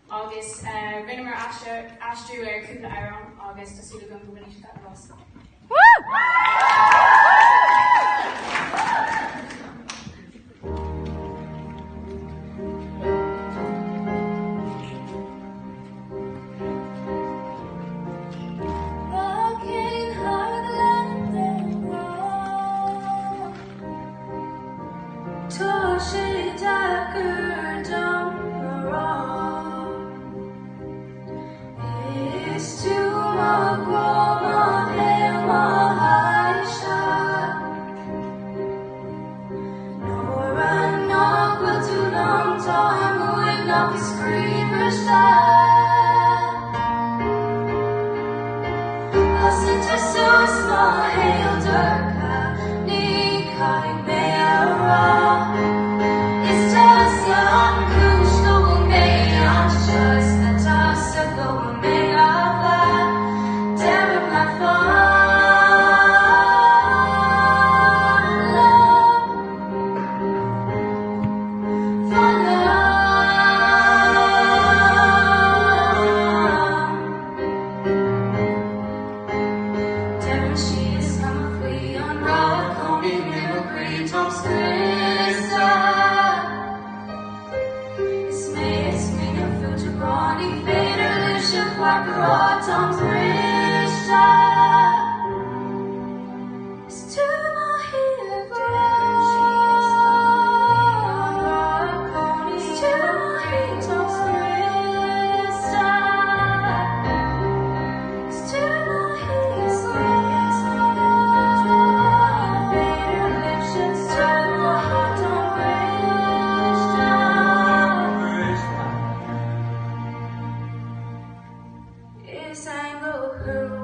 Agus rinneamar aistriú ar cúpla amhrán agus tá súil agam go mbainfidh sibh taitneamh as. Tá sé deacair dom a rá. Is tú mo ghrá, mo shaol, mo thaise. Nuair a nach bhfuil tú liom táim uaigneach is croíbhriste. Casann tú suas mo shaol dorcha, ní chaithfidh mé a rá. Is tusa an chúis go bhfuil mé anseo, is tusa go bhfuil mé abhaile. Deirim leat fan liom, fan liom. Deireann sí is cuma faoi an ngrá cónaím i mo chroí táim scriosta. Is mé ag smaoineamh fút a ghrá ní féidir leis an bhfear a rá táim briste. Is tú mo shíorghrá. Is tú mo chroí táim scriosta. Is tú mo shíorghrá. Is tú mo táim briste. Is aingeal thú.